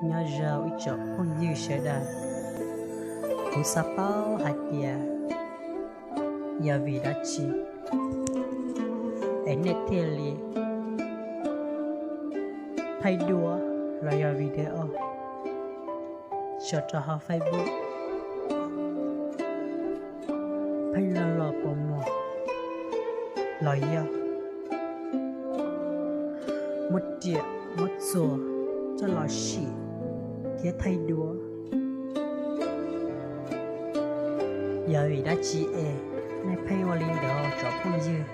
Nyob zoo ib tsoom phooj ywg sawv daws, kuv xav paub hais tias yog vim dab tsi es nej thiaj li thaij duab los yog video tso rau hauv Facebook, pheej los los pos muag, los yog muab riam muab txuas coj los sim thiab thaij duab. Yog vim dab tsi es nej pheej ua li ntawd tsoom phooj ywg?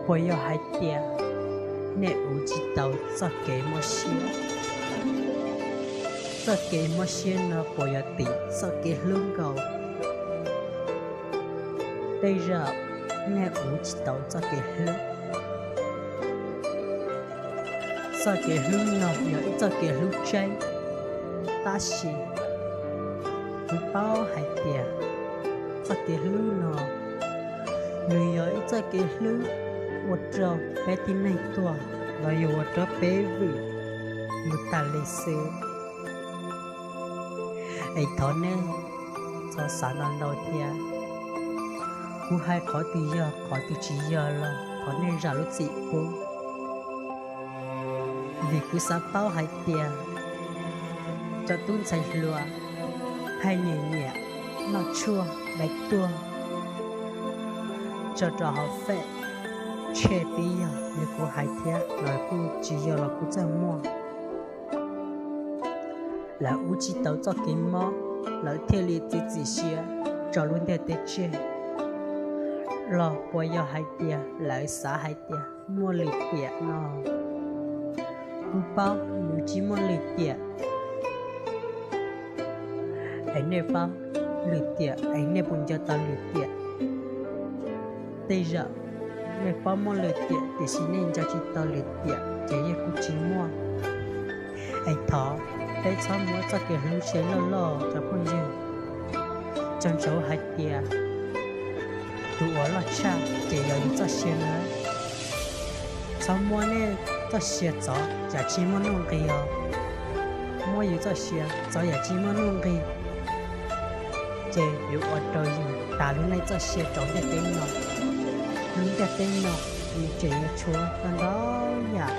Puas yog hais tias nej uv tsis tau txoj kev mob siab? Txoj kev mob siab no puas yog tim txoj kev hlub nkaus? Tej zaum nej uv tsis tau txoj kev hlub. Txoj kev hlub no yog ib txoj kev hlub tseeb, tab sis kuv paub hais tias txoj kev hlub no nws yog ib txoj kev hlub ua rau peb tib neeg tuag los yog ua rau peb vwm mus tag li xwb. Es thov nej txhob xav ntau ntau thiab. Kuv hais qhov twg yog qhov twg tsis yog los thov nej zam lub txim pub, vim kuv xav paub hais tias cov tub ntxhais hluas pheej nyiam nyiam noj tshuaj dai tuag tso rau hauv Fej, tshe twb yog li kuv hais thiab los kuj tsis yog los kuj txawj muaj. Lawv uv tsis tau txoj kev mob, lawv thiaj li txiav txim siab tso lub ntiaj teb tseg. Los puas yog hais tias lawv xav hais tias muaj lwm tiam no? Kuv paub nws tsis muaj lwm tiam. Es nej paub lwm tiam es nej puas nco tau lwm tiam? Tej zaum nej paub muaj lwm tiam tiam sis nej nco tsis tau lwm tiam ces yeej kuj tsis muaj. Es thov peb txhob muab txoj kev hlub tseg loj loj cov phooj ywg. Txaus ntshauv hais tias tus uas loj tshaj ces yog yus txoj sia na. Txhob muab nej txoj sia txov yam tsis muaj nuj nqis os. Muab yus txoj sia txov yam tsis muaj nuj nqis ces yuav ua rau yus tas lub neej txoj sia rau ntiaj teb no. Lub ntiaj teb no nws tseem yuav tshuav ntau ntau yam,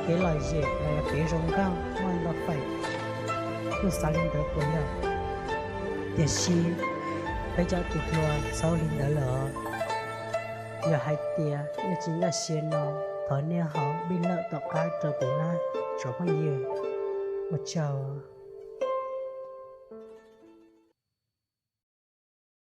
kev lom zem los yog kev zoo nkauj muaj ntau feem. Kuj xav li ntawd puas yog? Tiam sis peb cov tus hluas txhob li ntawd lawm. Yog hais tias nej tsis nkag siab no, thov nej ho pib lawm tom qab rau kuv na tsoom phooj ywg. Ua tsaug.